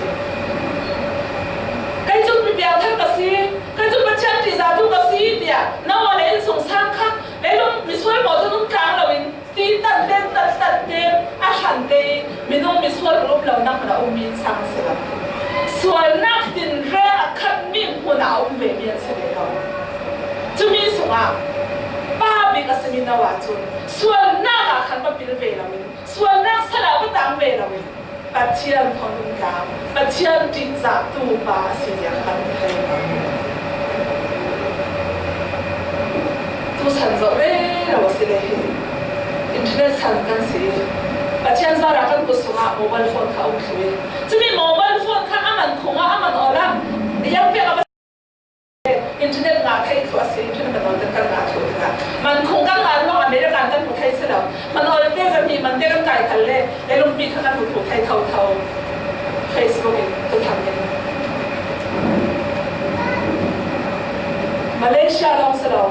Kei cu mi piangthar ka si, kei cu Pathian ṭihzahtu ka si, tiah Noah le innsungsang kha leilung misual pawl cu nung tlang loin ti tan ten, tan tan ten a hran te i minung misual um lo nak hmanh a ummi innsang a si lo. Sualnak tinreng a khatmi hmun ah a um vemi an si ve lo. Cumi sungah pa bik a simi Noah cun sualnak ah khan va pil ve loin, sualnak sal ah va tang ve loin, Pathian thawn nunnak, Pathian ṭihzahtu pa a si zia kha kan hmu thei. Tu san zoh rero a si le hi. Internet san kan si. Pathian zarah kan kut sungah mobile phone kha a um thlu i, cumi mobile phone kha a man khung ah, a man awl ah, ziang pek a va Internet ngah theih thluh a si, internet man awl kan ngah thluh tikah, man khung kan ngah ruang America kan hmu thei si lo. Man awl te zahnih man te kan kai khal le, leilungpi kha kan hmu thluh thei thotho. Facebook in, thuthang in. Malaysia lawng si lo,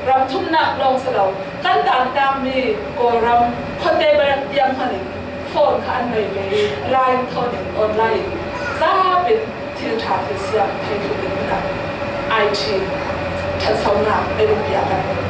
ram thumnak lawng si lo, kan dantakmi Kawlram khuate bariat tiang hmanh in phone kha an nei ve i, line thawn in, online in, zap in, thil ṭha thil siang thei tluk in hmanh ah I T, Ṭhansonak ei lungpi ah kan um.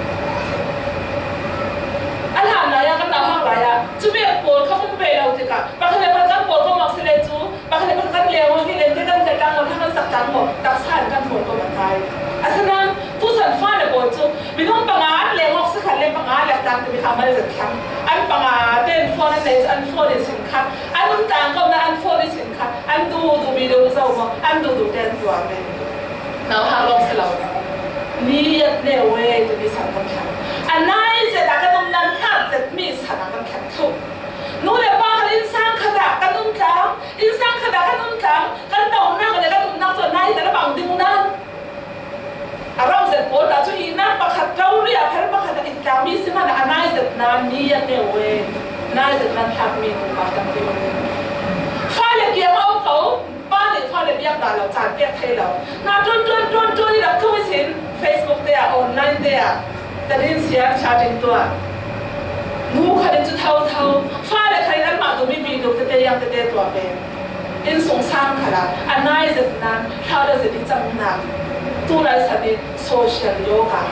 A hlan lai ah, kan nauhak lai ah, cuvek pawl kha um ve lo tikah, pakhat le pakhat kan pawlkaw mawk si le cu, pakhat le pakhat kan leng aw, hi lente kan tel tang maw, thla kan sak tang maw, taksa in kan pawlkaw a ngai. Asinain tusan fale pawl cu minung panga an leng awk si khan le panga lek tang timi kha a mal zet thlang. An panga tein phone an nei cu an phone ihsin kha, an um tlang ko nain an phone ihsin kha, an duhduh video zo maw, an duhduh te an tuah ve. Nauhak lawng si lo. Ni at neu e timi san kan thlen. A nai zet ah kan um nan hlat zetmi san ah kan thlen thluh. Nu le pa khat innsang khat ah kan um tlang, innsang khat ah kan um tlang, kan dohnak le kan umnak cu a nai zet a bang ding nan. A rau zet pawl ta cu ihnak pakhat rori ah phel pakhat ah i tlangmi si hmanh ah a nai zet nan ni at neu e, nai zet nan thlakmi nu pa tampi um. Fale kiang a um ko. Pa nih fale biak dah lo, caan pek thei lo. Na ṭuan, ṭuan, ṭuan, ṭuan i rak tlung ihsin Facebook te ah, online te ah, tadin siar chatting tuah. Nu khat in cu thotho, fale khat in anmah duhmi video tete, yang tete tuah ve. Innsungsang khal ah a nai zet nan, hlau le zet i camnak. Tulai san i social yoga.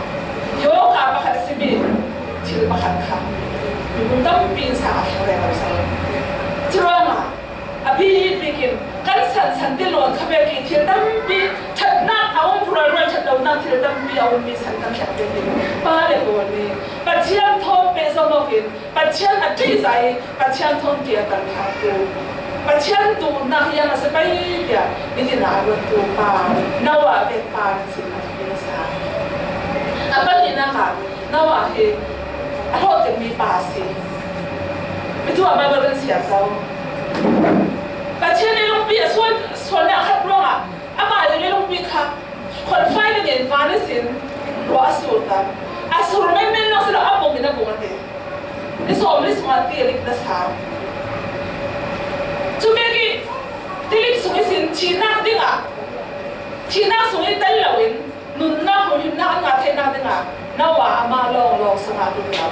Yoga pakhat a simi thil pakhat kha minung tampi innsang ah a thleng rero zo. Curuangah a bik bik in kan sansan ti luan kha vek i thil tampi, ṭhatnak a um, rualrual ṭhat lonak thil tampi a ummi san kan thleng vek i, pa le pawl nih Pathian thawn pehzom awk in Pathian a ṭihzah i Pathian thawn ṭih a kalthlaktu, Pathian duhnak hiang a si pei tiah nitin ah a ruattu pa Noah vek pa nan sin a thupi a sa. A pahnihnak ah Noah hi a hlawhtlinmi pa a si. Mi tu ah Baibal kan siar zo. Pathian i lungpi a sual, sualnak khat ruangah amah i lungpi kha khuanfai dingin van ihsin ruah a sur tan. A sur menmen lo si lo, a bung in a bung a ti. Ni sawm ni sungah ti a lik na sa. Cu vek i ti lik sung ihsin thihnak dingah, thihnak sung i tel loin nunnak, humhimnak an ngah theihnak dingah Noah amah lawng lawng sungah a lut lo.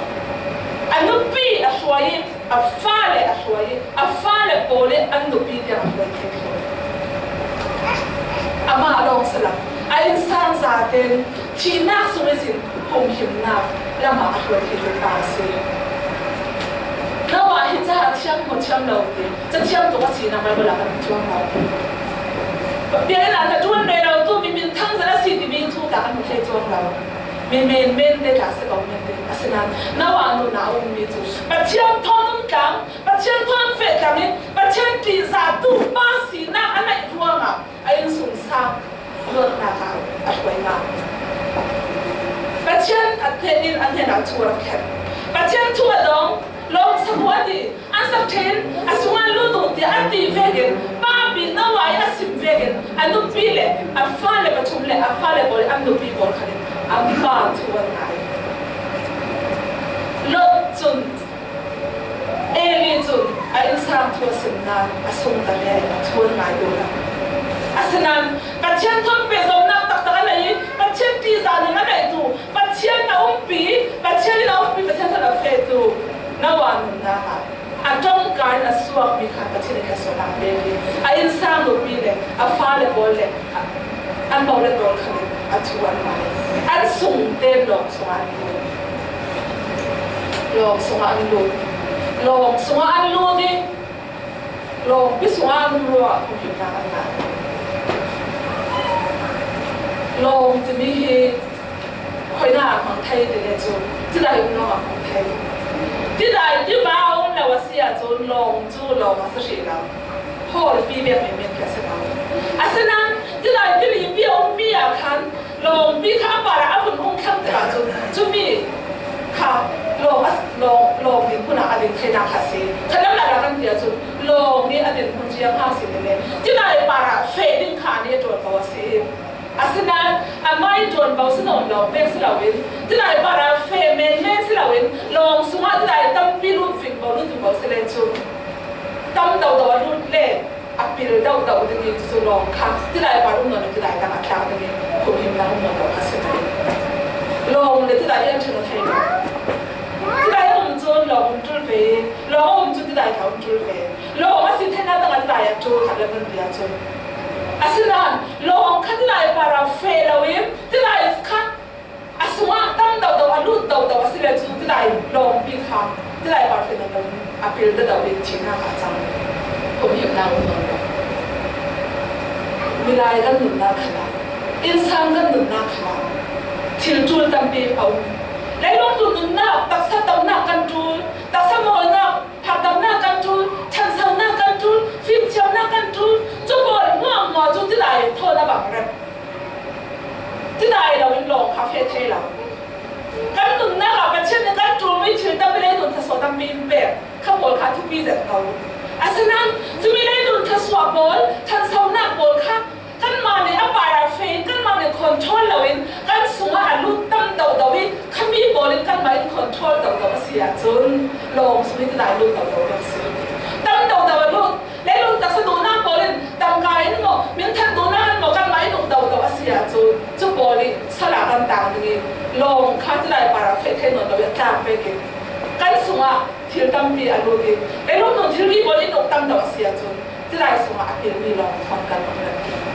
A nupi a hruai i, a fale a hruai i, a fale pawl i an nupi tiang a hruai thei thluh. Amah lawng si lo, a innsang zaten thihnak sung ihsin humhimnak lamah a hruai thei thluh pa a si. Noah hi ca a thiam maw thiam lo ti, ca thiam tuk a sinak Baibal ah kan hmu cuang lo. Biakinn ah hna ṭuan rero tu mi minthang zet a si timi thu tla kan hmu thei cuang lo. Mi menmen te tla si ko men te. Asinain Noah nunnak a ummi cu Pathian thawn um tlang, Pathian thawn feh tlang i Pathian ṭihzahtu pa sinak a neih ruangah a innsungsang luatnak ah a hruai ngah. Pathian a hnen in a hnen ah thu a rak thlen. Pathian thu a dong, lawng sak uh a ti, an sak ṭhin, a sungah lut uh tiah a ti vekin, papi Noah i a sim vekin, a nupi le a fale pathum le a fale pawl i an nupi pawl khan in an pa thu an ngai. Lot cun Eli cun a innsang thu a sim nain a sungta he a thu an ngai duh lo. Asinain Pathian thawn pehzomnak taktak a nei i Pathian ṭihzah ning a neihtu, Pathian a umpi, Pathian in a umpi, Pathian thawn a fehtu Noah nunnak ah a ṭongka in a suakmi kha Pathian in a sualnak pek i a innsang nupi le a fale pawl le an mo le tawl khan in a thu an ngai. An sung tein lawng sungah an lut. Lawng sungah an lut. Lawng sungah an lut i lawngpi sungah an um ruah humhimnak an ngah. Lawng timi hi khoinak ah hmang thei ti le cu tidai um lawng ah hmang thei. Tidai tiva a um lo a si ahcun lawng cu lawng a si hrih lo. Hawlpi bek menmen khi a si lo. Asinain tidai tilipi a ummi ah khan lawngpi kha a parah a vun hung thlang tikah cun cumi kha lawng a, lawng, lawng dinhmun ah a ding theinak kha a si. Khatlam lala kan ti ahcun lawng nih a dinhmun cu ziang hang si ti le tidai parah feh ding kha a nih a ṭuanvo a si. Asinain amah i ṭuanvo si nawn lo pek si loin, tidai parah feh menmen si loin, lawng sungah tidai tampi lut vingvo, lut vingvo si le cu, tam dodo a lut le a pil dodo ding i cucu lawng kha tidai par um nawn lo, tidai tang a tlak ding i humhimnak um nawn lo kha si lo. Lawng le tidai i an ṭhen aw thei lo. Tidai a um cun lawng um ṭul ve i, lawng a um cun tidai kha um ṭul ve. Lawng a si theinak dang a tidai a ṭul khat le van bia cun. Asinain lawng kha tidai parah feh lo i, tidai kha sungah tam deuhdeuh a lut deuhdeuh a si le cu, tidai lawngpi kha tidai perfect nawn lo, a pil deuhdeuh in thihnak ah cang. Humhimnak um nawn lo. Milai kan nunnak khalah, innsang kan nunnak khalah thil ṭul tampi a um. Leilung tu nunnak, taksa tonak kan ṭul, taksa mawlnak, harhdamnak kan ṭul, ṭhansonak kan ṭul, fimthiamnak kan ṭul, cu pawl hmuahhmuah cu tidai thawn a bang rep. Tidai lo in lawng kha feh thei lo. Kan nunnak ah Pathian nih kan ṭulmi thil tampi, leilung thluasuah tampi in pek kha pawl kha thupi zet ko. Asinain cumi leilung thluasuah pawl, ṭhansonak pawl kha kanmah nih a par ah feh in, kanmah nih control lo in kan sungah a lut tam deuhdeuh i, khami pawl in kanmah in control deuhdeuh a si ahcun lawng sung i tidai lut deuhdeuh a si. Tam deuhdeuh a lut. Leilung taksa duhnak pawl in tangka in maw, minthan duhnak in maw, kanmah in uk deuhdeuh a si ahcun cu pawl i sal ah kan tang ding i, lawng kha tidai par ah feh thei nawn lo i a tlak vekin kan sungah thil tampi a lut i, leilung nun thilri pawl in uk tam deuh a si ahcun tidai sungah a pilmi lawng thawn kan uk deuh.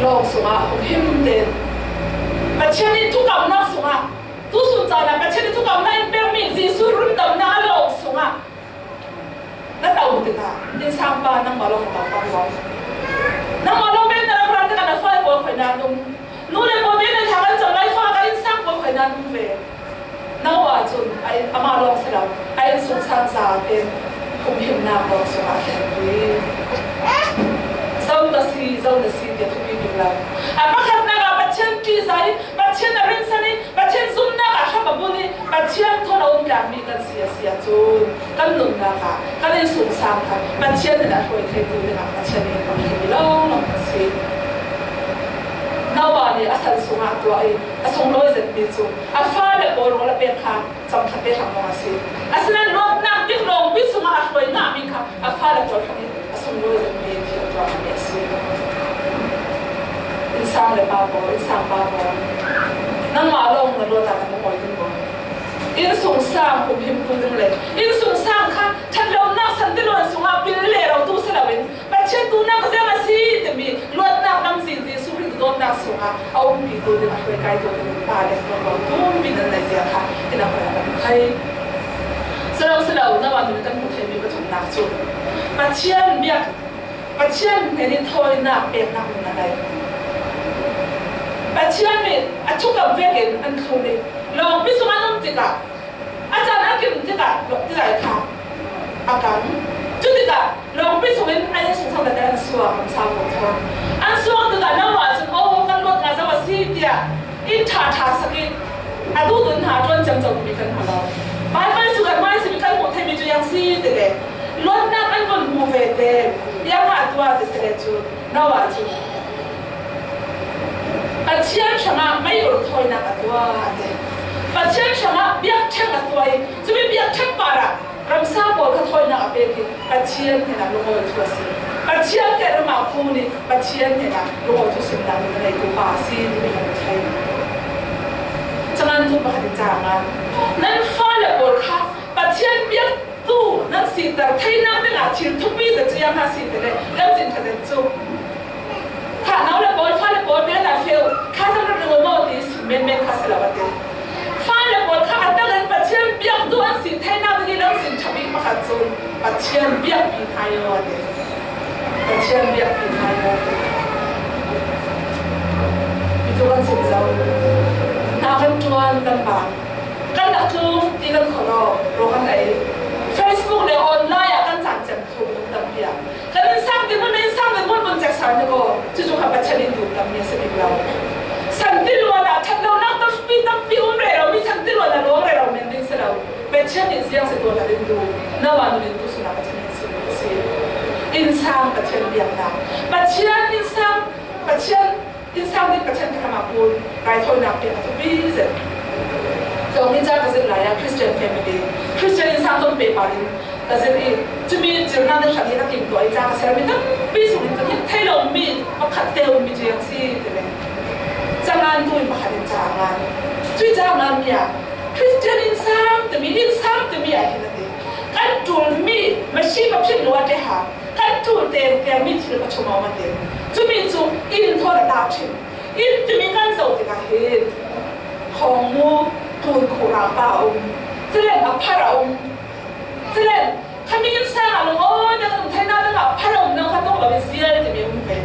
Lawng sungah humhim tein Pathian i thukamnak sungah, tusun caan ah Pathian i thukamnak in pekmi Jesuh rundamnak a lawng sungah na to tikah, innsang pa, nangmah lawng na to pah maw? Nangmah lawng men na rak ra tikah na fale pawl khoi nan um. Nu le pa men na thla kan cam lai fa kan innsang pawl khoi nan um ve. Noah cun a inn, amah lawng si lo, a innsungsang zaten humhimnak lawng sungah a thleng rih. Zo ka si, zo na si tiah thupi bik lo. A pakhatnak ah Pathian ṭihzah i, Pathian a rinsan i, Pathian zumhnak ah hram a bunh i, Pathian thawn a um tlangmi kan si a si ahcun, kan nunnak ah kan innsungsang kha Pathian in a hruai theitu dingah Pathian nih in pang thei lawng lawng kan si. Noah nih a san sungah a tuah i a sunglawi zetmi cu a fale pawl rawl a pek kha camthla pe hram lawng a si. Asinain luatnak bik lawngpi sungah a hruai ngahmi kha a fale pawl hram in a sunglawi zetmi thil tuahmi a si. Innsang le pa pawl, innsang pa pawl, nangmah lawng na luat ah na lungawi ding maw? Innsungsang humhimtu ding le innsungsang kha ṭhatlonak santiluan sungah pil le rotu si loin, Pathian duhnak ziang a si timi luatnak lamzin Jesuh Khrih dawtnak sungah a umpitu ding, a hruaikaitu ding pa le tlawmlotu mi nan neih zia kha hinah hoi a kan thei. Si lo, si lo, Noah nun kan hmuh theimi pathumnak cu Pathian biak, Pathian hnen i thawinak peknak nun a nei. Pathian nih a thukam vekin an thlum i lawngpi sung an um tikah, a caan a kim tikah tidai kha a kang. Cu tikah lawngpi sungin an innsungsang tete an suak, an sau ko thawn. An suak tikah Noah cun, "Oh, kan luat nga zo a si," tiah in ṭha ṭha sak i a duhduh hna ṭuan ciamco timi kan hmu lo. Baibal cu kan hmaisimi kan hmuh theimi cu ziang si ti le, luatnak an vun hmu ve te, ziang a tuah ti si le cu, Noah cu Pathian hrangah mei ur thawinak a tuah, a ti. Pathian hrangah biakṭheng a tuah i, cumi biakṭheng parah ramsa pawl kha thawinak a pek i, Pathian hnenah lungawi thu a si. Pathian ke ram ah kun i, Pathian hnenah lungawi thu simnak in a neitu pa a si timi kan thei. Cangan tu pakhat in ca ngan. Nan fale pawl kha Pathian biak tu nan siter theinak dingah thil thupi zet cu ziang a si ti le, lamzin ṭha zet cu. Kha no le pawl, fale pawl, biaknak feu, kha zam rat ringawt maw ti sim menmen kha si lo a ti. Fale pawl kha a tak in Pathian biak tu an si theinak ding i lamzin ṭha bik pakhat cu Pathian biakpi hna i aw a ti. Pathian biakpi hna i aw a ti. Hi tu kan sim zo. Hna kan ṭuan, kan bang. Kan rak tlung ti kan khawh lo, rawl kan ei. Facebook le online ah kan caan cem thum dum tampi ah, kan innsang dinhmun le innsang dinhmun vun cekser hnik aw. Cucu kha Pathian in duh tammi a si bik lo. Santiluan ah ṭhatlonak tampi tampi um rero mi, santiluan ah luang rero men ding si lo. Pathian in ziang si tuan a rin duh. Noah nun in tu sun ah Pathian in si a si. Innsang Pathian biaknak. Pathian innsang, Pathian Innsang ding Pathian thakhamah kun raithawinak pek a thupi zet. Ka ong i ca ka zirh lai ah Christian family, Christian innsang ton pehpar in ka zirh i, cumi zirhnak nan hrang hi ka kim tuah i ca ka sermi tampi sung in ka hngilh thei lo mi pakhat te um mi cu ziang si ti le. Cangan tu in pakhat in ca a ngan. Cui ca a nganmi ah Christian innsang timi, innsang timi ah hin a ti. Kan ṭulmi, masi maphin lo a ṭeha. Kan ṭul tengtengmi thil pathum a um a ti. Cumi cu inn thawn a tak ṭhin. Inn timi kan Zo tikah hin khawngmu, tunkhuh rangva a um. Cule a phar a um. Cule khami innsang a lungawi dang um theihna dangah phar a um dang kha tawk lo i zial timi um ve.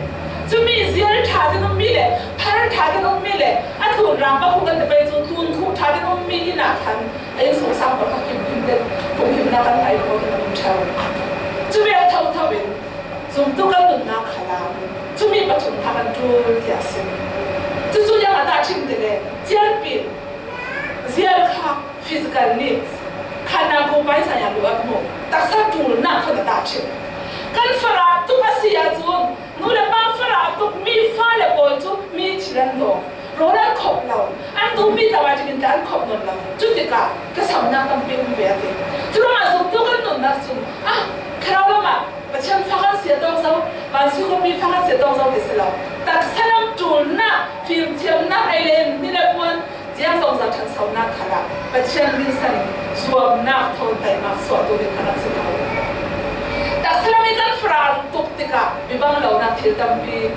Cumi zial ṭha ding um mi le phar ṭha ding um mi le a tun rangva khu kan ti pei cu tunkhuh ṭha ding um mi inn ah khan a innsungsang pawl kha himhim le humhimnak kan ngei lo ding a um ṭheu. Cumi a thotho in zumtu kan nunnak khalah cumi pathum kha kan ṭul tiah a si. Cucu ziang a tahṭhim ti le ciarpin zial kha physical needs, khanna bupai saya lu a hmuh taksa ṭulnak kha a tahṭhim. Kan farah tuk a si ahcun nu le pa farah tukmi fale pawl cu mi thil an dawng. Rawl an khop lo, an duhmi tawai ṭikin tla an khop nawn lo. Cutikah tlasamnak tampi um ve a ti. Curuangah zumtu kan nunnak cun, ah, thlarau lamah Pathian fa kan si a tawk zo, vansui khuapi fa kan si a tawk zo ti si lo. Taksa lam ṭulnak, fimthiamnak, ei le in ni le puan ziang zongzal ṭhansonak khalah Pathian rinsan in zuamnak thawn taimak suahtu ding kha kan si ko. Taksa lam i kan farah tuk tikah mi bang lonak thil tampi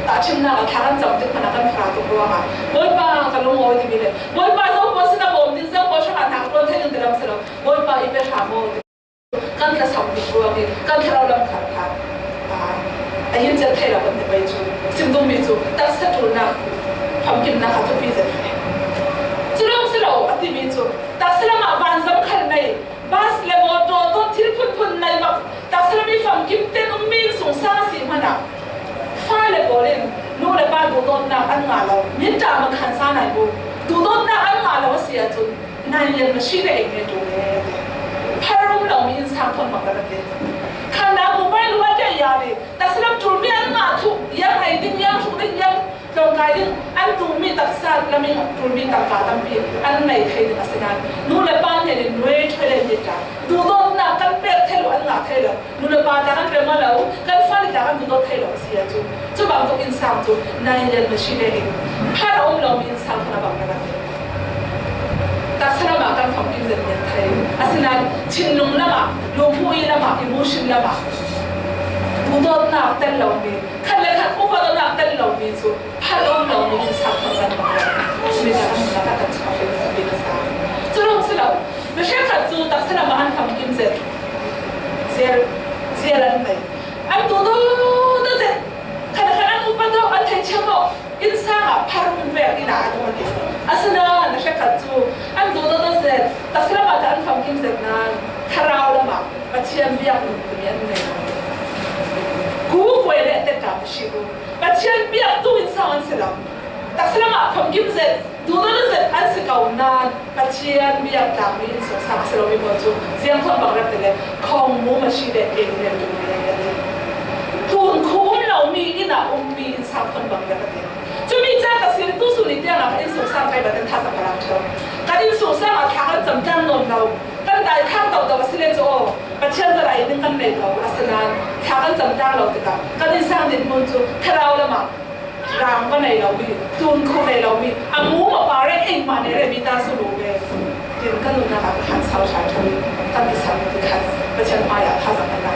tahṭhimnak a thla kan cam tik hmanh ah kan farah tuk ruangah Bawipa ka lungawi timi le Bawipa zo pawl sin a bawm ding, zo pawl hrangah hna ka ṭuan thei ding ti lam si lo, Bawipa i pe hram aw ti kan tlasam tuk ruang i kan thlarau lam khar kha, aa, a hin ciat thei lo kan ti pei cu sim dungmi cu taksa ṭulnak famkimnak kha thupi zet ve. Cu lawng si lo a timi cu taksa lamah vanzam khal nei, bas le mawṭaw tawn thil phunphun nei bak taksa lam i famkim tein ummi innsungsang a si hmanh ah fale pawl in nu le pa duhdawtnak an ngah lo, mi ṭha makhan sa nai bu duhdawtnak an ngah lo a si ahcun nai lian mashi le eng nge ṭul e a ti. Phar um lomi innsang thawn bang rak a ti. Khanna bupai lu a ṭeh ya le taksa lam ṭulmi an ngah thuk, yang ei ding, yang hruk ding, yang tlawngkai ding an duhmi taksa lam i ṭulmi tangka tampi an nei thei ding a si nain nu le pa hnen in nuai ṭhoi le mi ṭha duhdawtnak kan pek thei lo, an ngah thei lo. Nu le pa ta kan rem lo, kan fale ta kan duhdawt thei lo a si ahcun cu bantuk innsang cu nai lian mashi le in phar a um lomi innsang kha a bang rak a ti. Taksa lamah kan famkim zet men thei. Asinain thinlung lamah, lungpui lamah, emotion lamah duhdawtnak tel lomi, khat le khat upat awknak tel lomi cu phar a um lomi innsang kha kan bang rak a ti. Cumi ta kan nunnak ah kan chim a fim tampi ka sa. Cu lawng si lo, mi hrekkhat cu taksa lamah an famkim zet, zial, zial an nei. An duhdawt zet, khan khan an upat awk, an theithiam awk, innsang ah phar um vek inn ah an um a ti. Asinain a hrekkhat cu an duhdawt zet, taksa lamah ta an famkim zet nain thlarau lamah Pathian biak nun timi an nei. Kukuai le tet ta a si bu. Pathian biaktu innsang an si lo. Taksa lamah famkim zet, duhdawt zet an si ko nain Pathian biak tlangmi innsungsang a si lomi pawl cu ziang thawn bang rak ti le khawngmu mashi le eng le tum le a ti. Tunkhuh um lomi inn ah ummi innsang thawn bang rak a ti. Cumi ca ka si tu suni tiang ah ka innsungsang kai batan thazaang ka rak ṭheu. Kan innsungsang ah thla kan cam tlang nawn lo. Kan dai khang toto a si le cu aw, Pathian zalai ding kan nei lo. Asinain thla kan cam tlang lo tikah kan innsang dinhmun cu thlarau lamah rang va nei lomi, tunkhuh nei lomi, a mum a pa reh, eimah nei reh mi ta su lo ve. Tin kan nunnak ah ka khan sau ṭha ṭha mi kan ti sam ti khan Pathian hmai ah thazaang kan